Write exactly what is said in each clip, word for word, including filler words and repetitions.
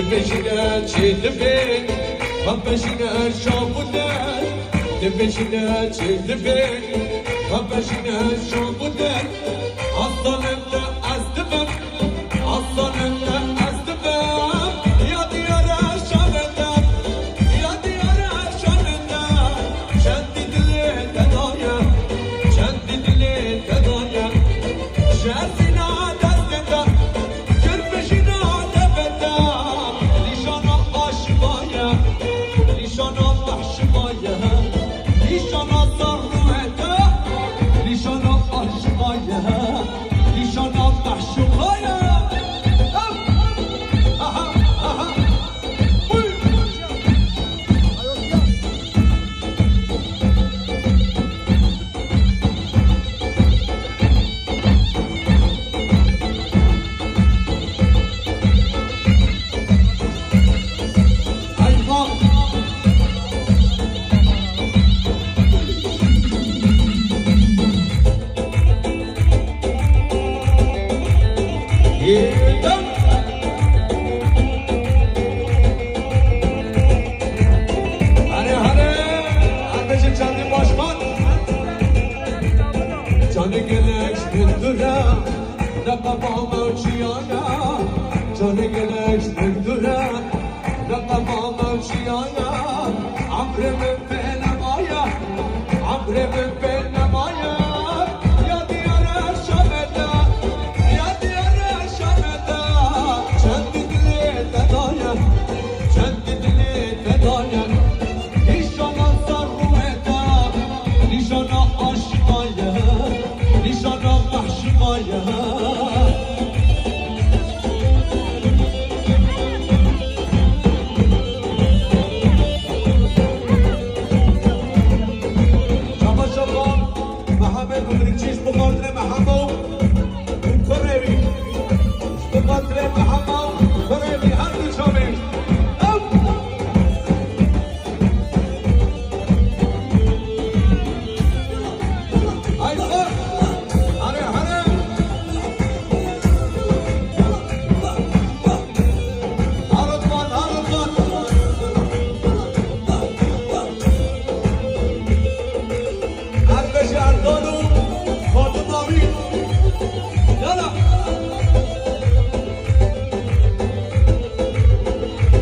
Dibêjine çi dibên, xwe bejine şav û der. Dibêjine çi dibên, xwe bejine şav û der. Aslanên te ez dibim, aslanên te ez dibim. Ya diyare şanê te, ya diyare şanê te. Çendî dilê te daye, çendî dilê te daye. Ji ezîna destê te, kir bijîna devê te. Nîşana aşiqa ye, nîşana behşiqa ye. Nîşana serrûyê te, nîşana aşiqa ye. Nîşana behşiqa ye. Aha, aha. Hare, hare, hare, ji çandî başkan. Canê gelek ji bin dure, ne qebama û çiyaya. Canê gelek ji bin dure, ne qebama û çiyaya. Emrê min pê nemaye, emrê min pê nemaye. Ya diyare şanê te, ya diyare şanê te. Çendî dilê te daye, çendî dilê te daye. Nîşana serrûyê te, nîşana aşiqa ye, nîşana behşiqa ye. Çapa çapa, Mehemê Gumrikçî ji bo xatirê Mehemo, û kurê wî, ji bo xatirê Mehemo, kurê wî her du çavê. Ew! Haydi, hare, hare. Arıtman, arıtman. Erbeşi Erdoğan'ı, Fatih Nabi. Yala.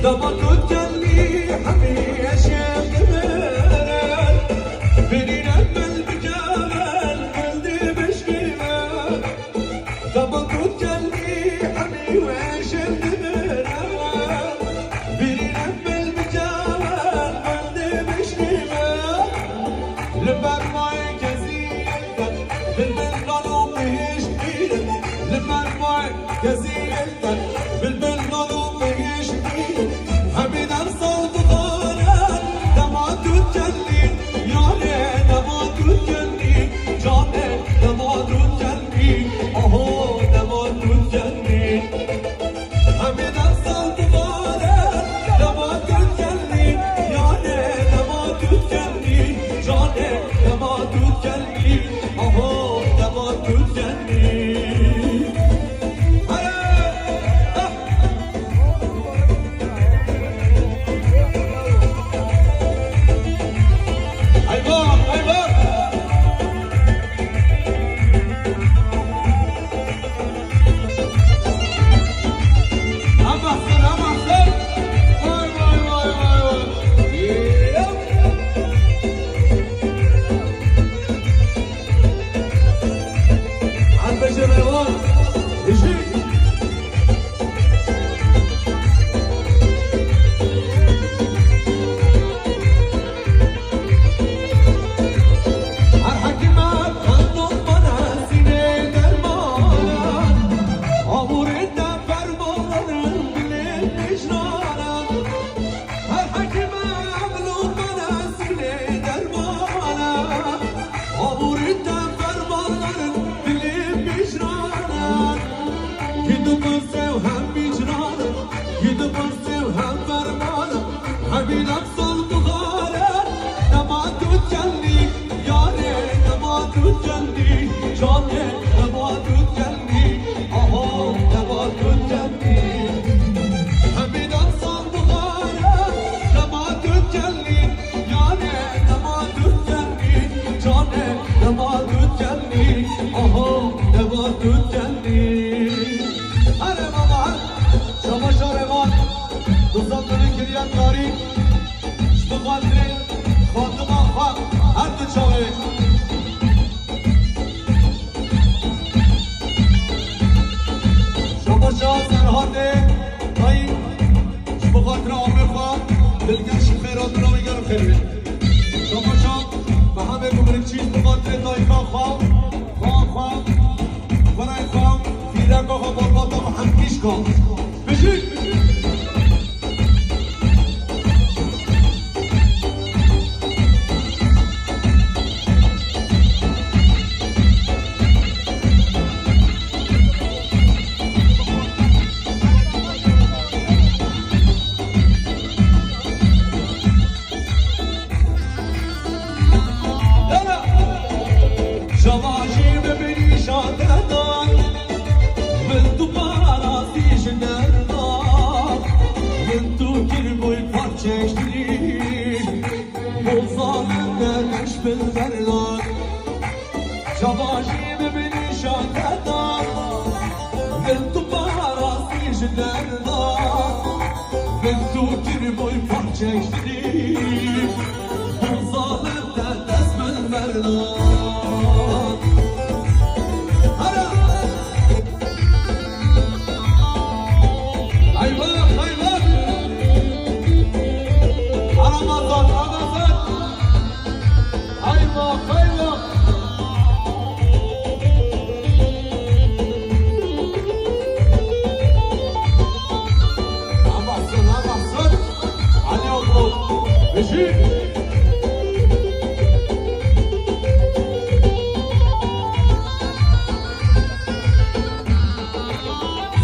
Dema tu gelî hemî eşq dibêre, birîne mil bikevin, gul dibişkîne. Dema tu gelî hemî eşq dibêre, birîne mil bikevin, gul dibişkîne. Li ber mayê kezî Bilbil nano pêş bînin, li ber mayê kezî yê te. Bilbil nano pêş bînin, hemî dem sal dixwarin, dema tu dikelî, yarê dema tu dikelî, canê dema tu dikelî, aho dema tu dikelî. Hemî dem sal dixwarin, dema tu dikelî, yarê dema tu dikelî, canê dema tu dikelî, aho dema tu dikelî. Here! Ah! Eyvah, eyvah! Hem baksın, hem baksın. Vay, vay, vay, vay, vay. Yeah. Hadi Beşir Revan. Hüsnü. Her hekîme xendon bana sînê dermana. Amûrê te fermanin dilê hicrana. Her hekîme emlo bana sînê dermana. Amûrê te fermanin dilê hicrana. Gidibin sew hem hicrana. Gidibin sew hem fermana. Hemî dem sal bixare, dema tu dikelî, yarê dema tu dikelî, canê dema tu dikelî, aho dema tu dikelî. Hemî dem Paşa Serhatê, tay, ji bo xatira avê xwe, dilgeş û xêr hatin navê gel û xêr bê. Şapaşa Mehemê Gumrikçî, ji bo xatirê dayika xwe, xwa xwe, birayê xwe, fîreka xwe, malbata xwe, hemkîşka. Bijî! Şevacî bibînî şatedan, min tu parastî ji derdan, min tu kiribûy parçeştirî, bo zalim de leş bin berdan. Şevacî bibînî şatedan, min tu parastî ji derdan, min tu kiribûy parçeştirî, bo zalim de dest bin berdan. Hara! Hayvan, hayvan! Aramazan, Ramazan! Hayvan, hayvan! Amasın, amasın! Ali oğlu, Beşir!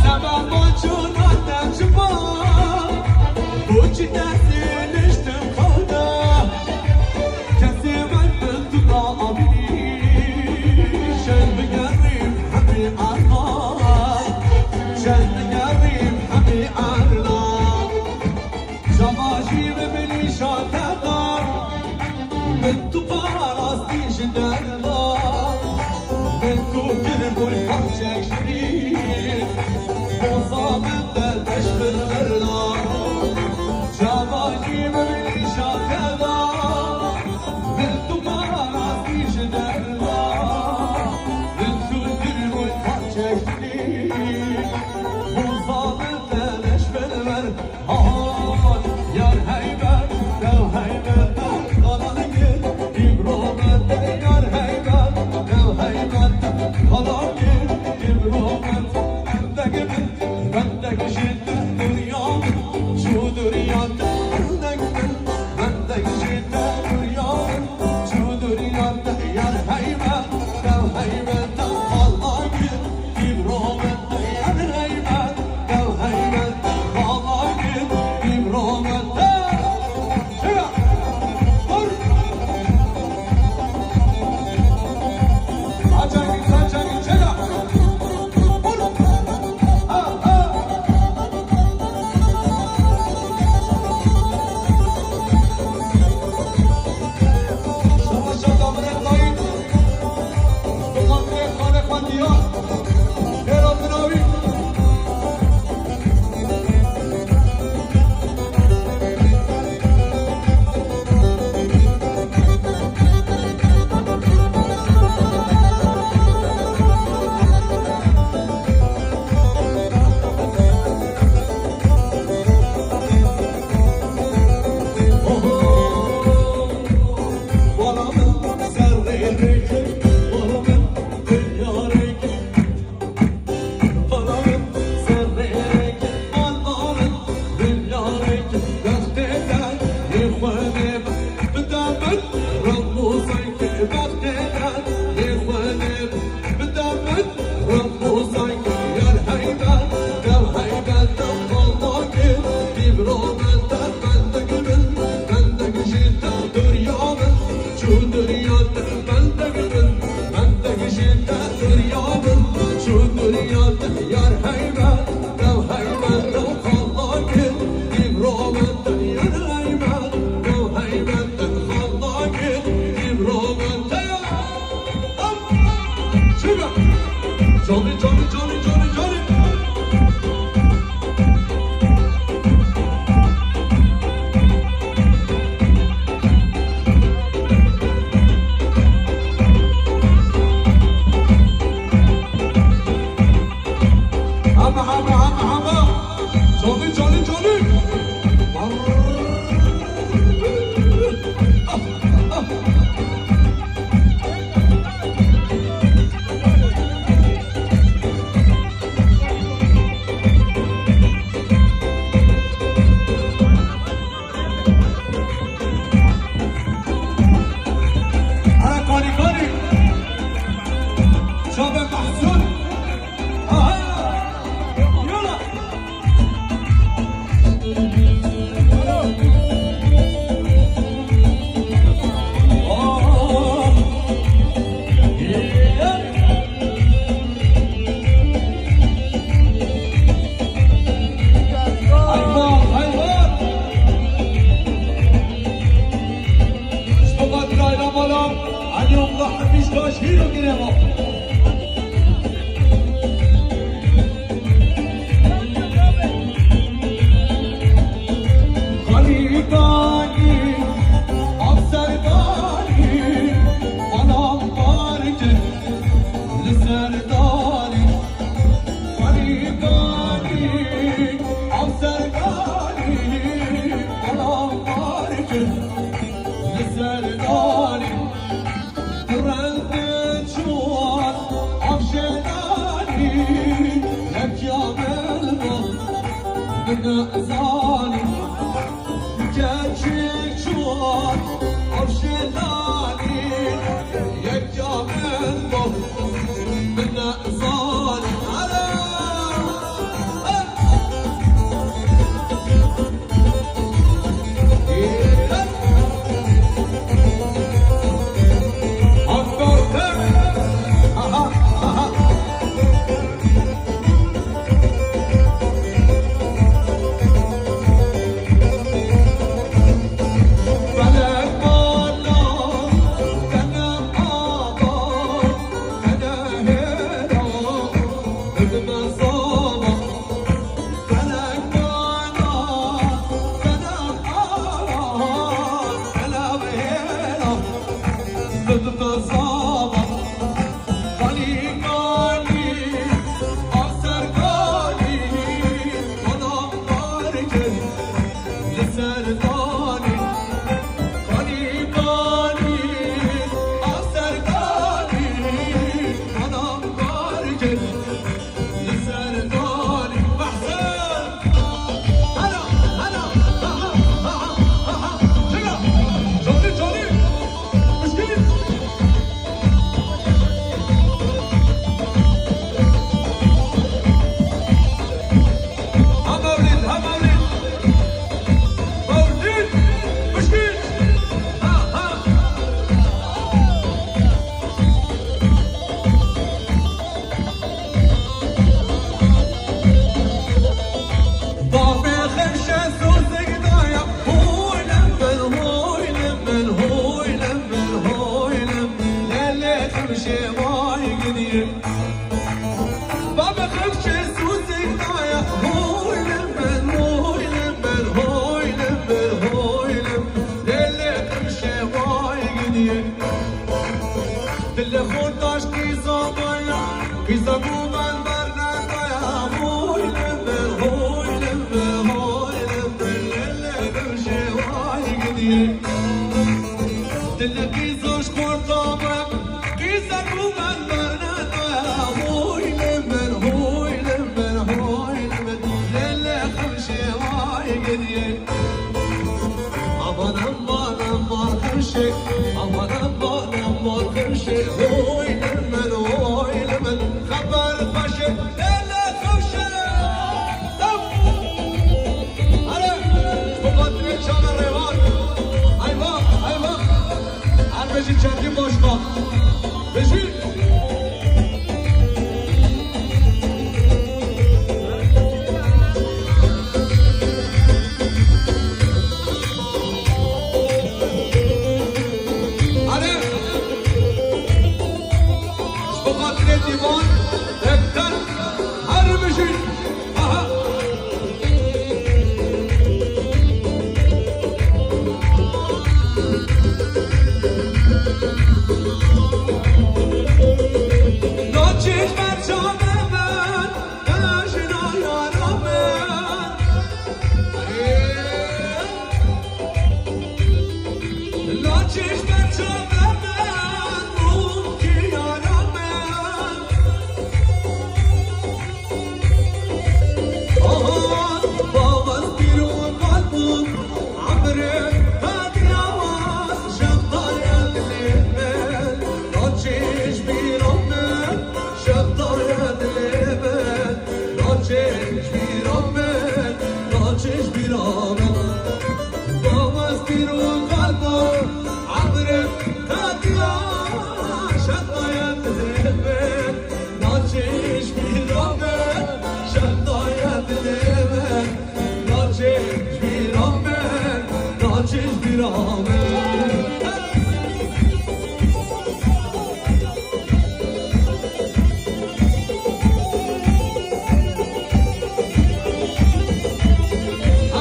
Sebeba çûna te çima, bo çi destê niştim xewda? Kesê min bin tu da abî, şer bigerîm hemî erna, şer bigerîm hemî erna. Şevacî bibînî şatedan, min tu parastî ji derdan, min tu kiribûy parçeştirî, bo zalim de leş bin berdan. Şevacî bibînî şatedan, min tu parastî ji derdan, min tu kiribûy parçeştirî, bo Hadi, hadi, hadi. Çalı, çalı, çalı. Hadi, hadi, hadi. Şabe Mahsun. Aha. Yola. Hayvan, hayvan. Mustafa Dirayla Malam, Ali Abdullah Hafiz Kaşmir o giremo. Xalî danî, av ser danî, balam bar kir li ser danî. Xalî danî, av ser danî, balam bar kir li ser danî. Rengê çuwan avşelanî, yek ya min bo, min nezanî. Keçik çuwan avşelanî, yek ya min bo, min nezanî. Alo!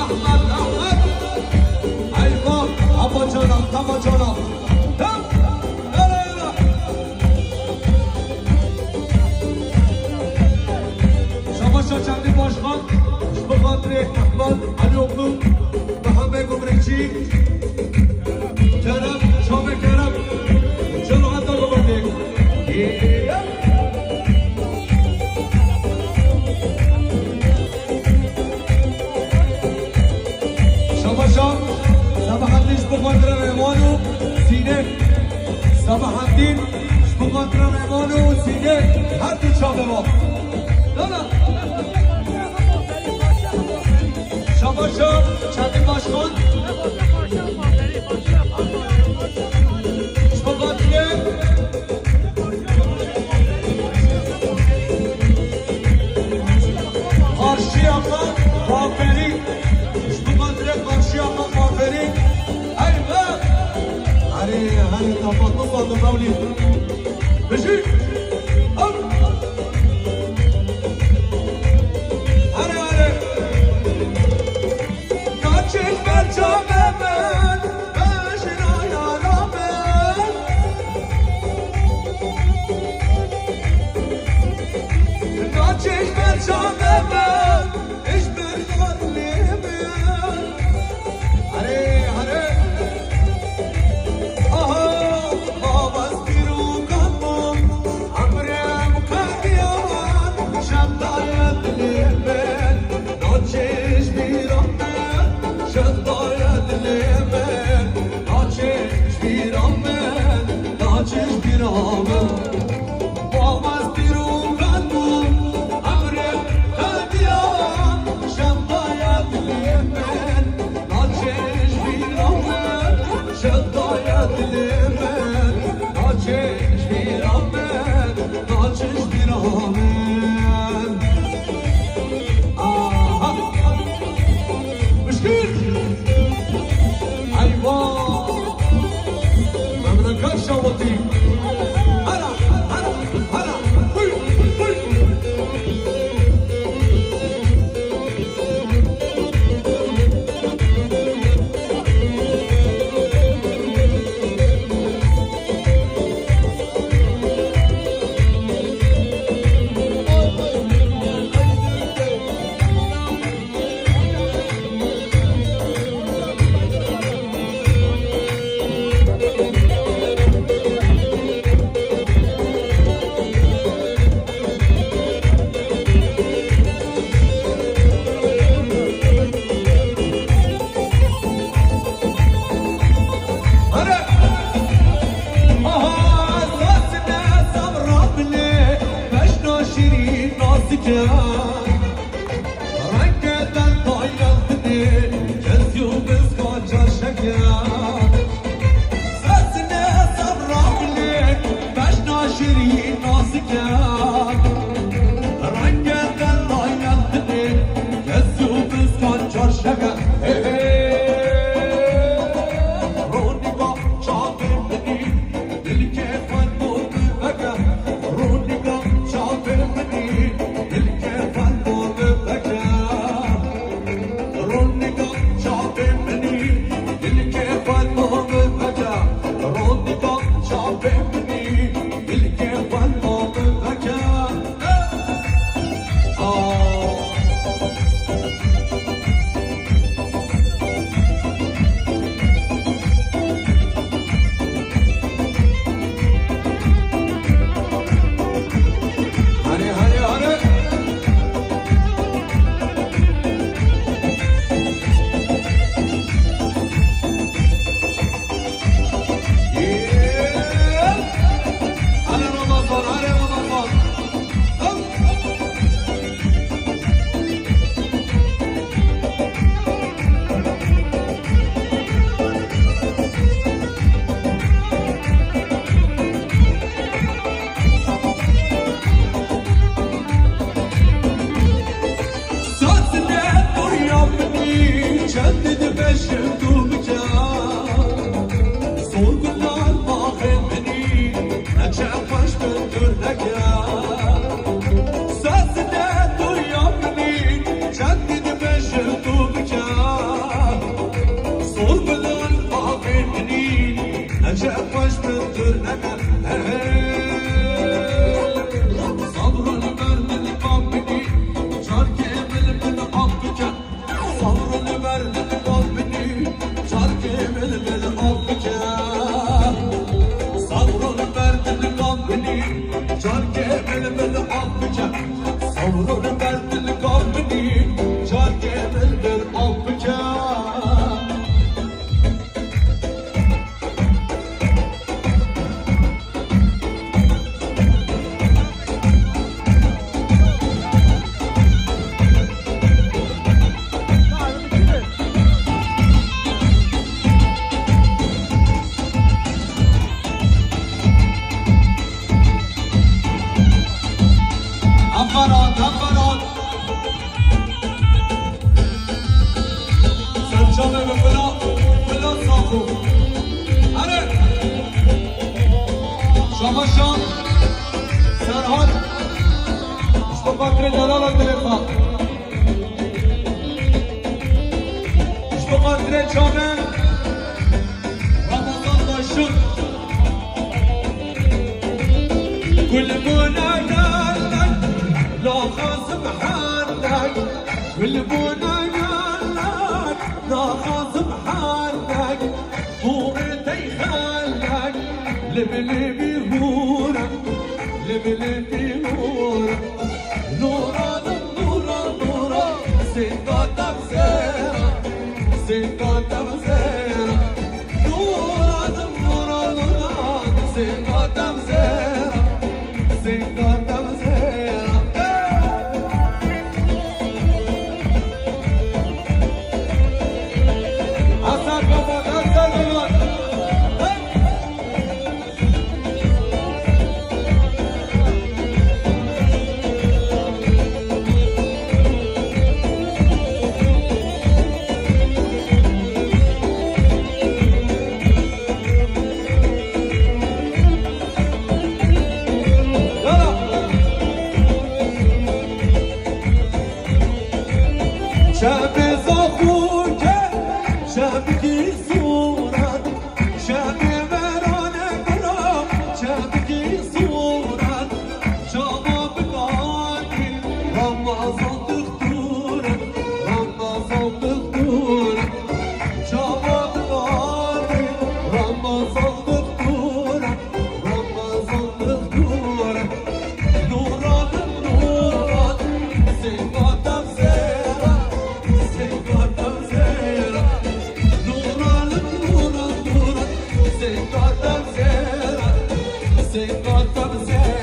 Ahmet, Ahmet. Eyvah, Abacanam, Tabacanam. Tam. Yala, yala. Şabaşa Çandî Başkan, ji bo xatirê Ehmed Elîoglu, Mehemê Gumrikçî, Kerem, Şamê Kerem, Cemaeta Gumrikê. Şabaşa Sabahattin ji bo xatirê Rêwan û Sînê. Sabahattin ji bo xatirê Rêwan û Sînê her du çavê wan. Dana. Şabaşa Çandî Başkan. Ji bo xatirê Qarşıyaka kuaförü. Ji bo xatirê Qarşıyaka kuaförü. Hey be! Herê, herê, tafatlı sandım Mevlid. Bijî! Hop! Herê, herê! Naçiş ber çavê min, bejna yara min. Naçiş ber çavê min, ji ber xalê min. Herê, herê. Aha, babas pîr û kakan. Didi beşim tu bike, sorgular baxê minî, neçe xweş bi tu neke. Sesine tu ya minî, çend didi beşim tu bike, sorgular baxê minî, neçe xweş bi tu neke. Hey, sabrun ber min bab minî, çarkê min min af bike. Sabrun ber min bab minî, çarkê min min af bike. Sabrun ber min bab minî, çarkê min min af bike. Sabrun ber min bab minî, çarkê min min af bike. Aferin, aferin. Serçavê bi fila, fila saxo. Erê! Şabaşan, Serhat, ji bo xatirê delala dilê xwe. Ji bo xatirê çavan, Ramazan Daşun. Gulbûna gelek, naxwazim herlek. Gulbûna gelek, naxwazim herlek. Hûrê tey xelek, libi libi hûre, libi libi hûre. Nûra, nûra, nûra, sênga te bi zêra, sênga te bi zêra. Nûra, nûra, nûra, sênga te bi zêra, sênga te bi zêra. Hey! Hasan Baba, Hasan Baba. Hey! Çemê zaxûke, çemkî sûret, çemê verane bira, çemkî sûret, çawa bikarî, Ramazan dixtûre, Ramazan dixtûre, çawa bikarî, Ramazan dixtûre. Ramazan dixtûre, nûra min nûra, sênga te bi zêra, sênga te bi zêra. Nûra min nûra nûra, sênga te bi zêra, sênga te bi zêra.